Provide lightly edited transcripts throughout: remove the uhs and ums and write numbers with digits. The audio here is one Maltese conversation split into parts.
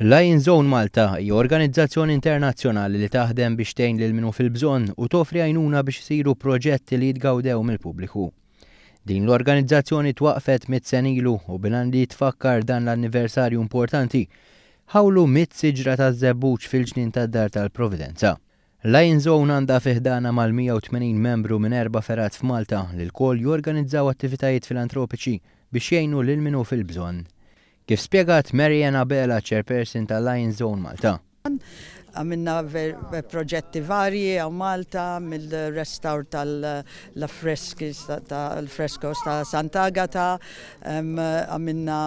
Lions Zone Malta hija organizzazzjoni internazzjonali li taħdem biex tgħin lil min hu fil-bżonn u toffri għajnuna biex isiru proġetti li jitgawdew mill-pubbliku. Din l-organizzazzjoni twaqqfet mitt sena ilu u bil-għan li jitfakkar dan l-anniversarju importanti, ħawlu mitt siġra taż-żebbuġ fil-ġnien tad-Dar tal-Providenza. Lions Zone għandha fi ħdanha mal-180 membru minn erba' fergħat f'Malta li lkoll jorganizzaw attivitajiet filantropiċi biex jgħinu lil min hu fil-bżonn. Kif spjegat Mary Ann Abela, Chairperson ta' Lions Zone Malta. Għamilna proġetti varji hawn Malta, mill-restawr tal-affreski tal-frescos ta' Sant'Agata, għamilna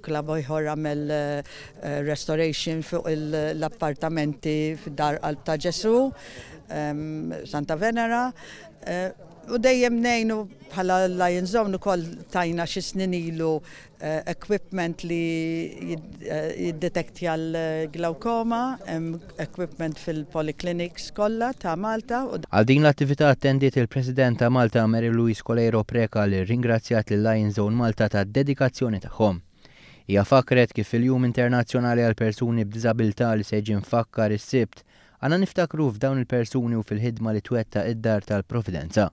klabb ieħor għamel restoration fuq l-appartamenti fid-Dar Qalb ta' Ġesu, Santa Venera. U dejjem ngħinu bħala Lions Zone ukoll tajna xi snin ilu equipment li jiddetektja l-glaukoma, hemm equipment fil-polyclinics kollha ta' Malta. Għal din l-attività attendiet il-President ta' Malta Mary Louise Coleiro Preca li rringrazzjat lil Lions Zone Malta tad-dedikazzjoni tagħhom. Hija fakkret kif fil-Jum Internazzjonali għall-Persuni b'Diżabilità li se jiġi mfakkar is-Sibt, għandna niftakru f'dawn il-persuni u fil-ħidma li twettaq id-Dar tal-Providenza.